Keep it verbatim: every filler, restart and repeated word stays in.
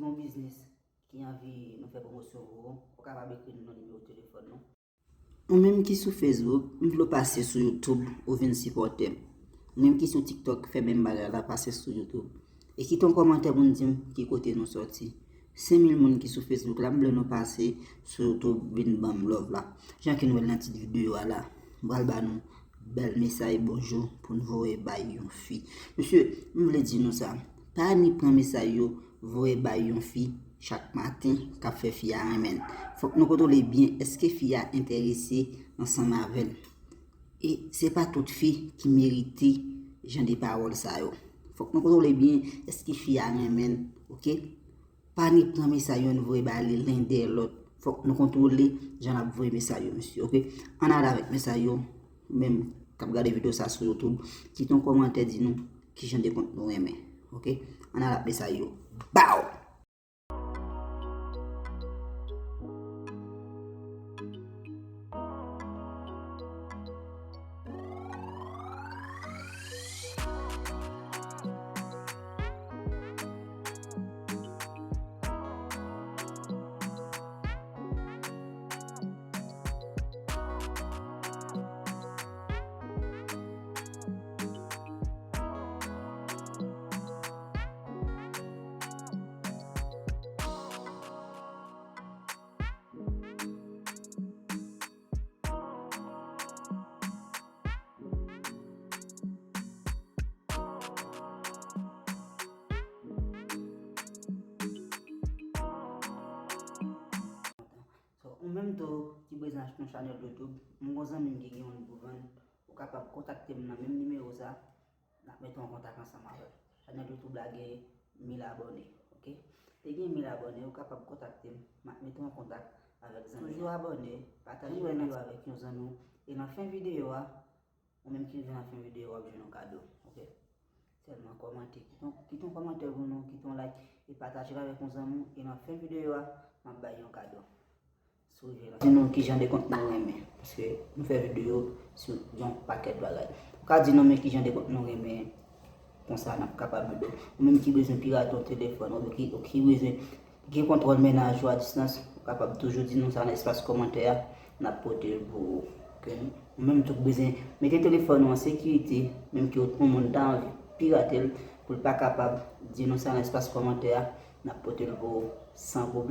Yon biznis ki anvi nou fè pwomosyon pou ou, ou kapab ekri nou nan nimewo telefòn nou. Ou menm ki sou Facebook, m vle w pase sou YouTube, ou vin sipòte m. Ou menm ki sou TikTok, fè menm bagay la, pase sou YouTube. E kite yon kòmantè pou n di m ki kote nou sòti. Senk mil moun ki sou Facebook la, m vle nou pase sou YouTube, vin ban m love la. Jan ke nou wè l nan tit videyo a la, m pral ba nou bèl mesaj bonjou pou n voye bay yon fi. Mesye, m vle di nou sa, pa ni pran mesaj yo, voye bay yon fi chak maten k ap fè fi a renmen l. Fòk nou kontwole byen èske fi a enterese ansanm avè l. E se pa tout fi ki merite jan de pawòl sa yo. Fòk nou kontwole byen èske fi a renmen l, oke? Pa ni pran mesaj yo, n voye ba li len dèyè lòt. Fòk nou kontwole jan n ap voye mesaj yo, mesye, oke? Ann ale avèk mesaj yo, ou menm k ap gade videyo sa sou YouTube, kite yon kòmantè, di nou ki jan de kont nou renmen, oke? Ann ale ak mesaj yo. Baw! So, ou menm tou ki bezwen achte yon chanèl YouTube, m gon zanmi m ki gen youn pou vann, ou kapab kontakte m nan menm nimewo sa, n ap mete w an kontak ansanm avè l. Chanèl YouTube la gen mil abòne, oke? Li gen mil abòne, ou kapab kontakte m, m ap mete w an kontak avèk zanmi. Toujou abòne, pataje videyo avèk yon zanmi w, e nan fen videyo a, ou menm ki rive nan fen videyo a, w ap jwenn yon kado, oke? Sèlman kòmante. Kite yon, kite yon kòmantè pou nou, kite yon like, e pataje l avèk yon zanmi w, e nan fen videyo a, m ap bay yon kado. Si w rive la. Di nou ki jan de kont nou renmen, paske nou fè videyo sou yon pakèt bagay. Ou ka di nou men ki jan de kont nou renmen, konsa n ap kapab ede w. Ou menm ki bezwen pirate yon telefòn, oubyen ki, ki bezwen gen kontwòl mennaj ou a distans, ou kapab toujou di nou sa nan espas kòmantè a, n ap pote l pou ou. Oke? Ou menm tou k bezwen mete telefòn ou an sekirite, menm ke yon moun ta anvi pirate l, pou l pa kapab, di nou sa nan espas kòmantè a, n ap pote l pou ou san pwoblèm.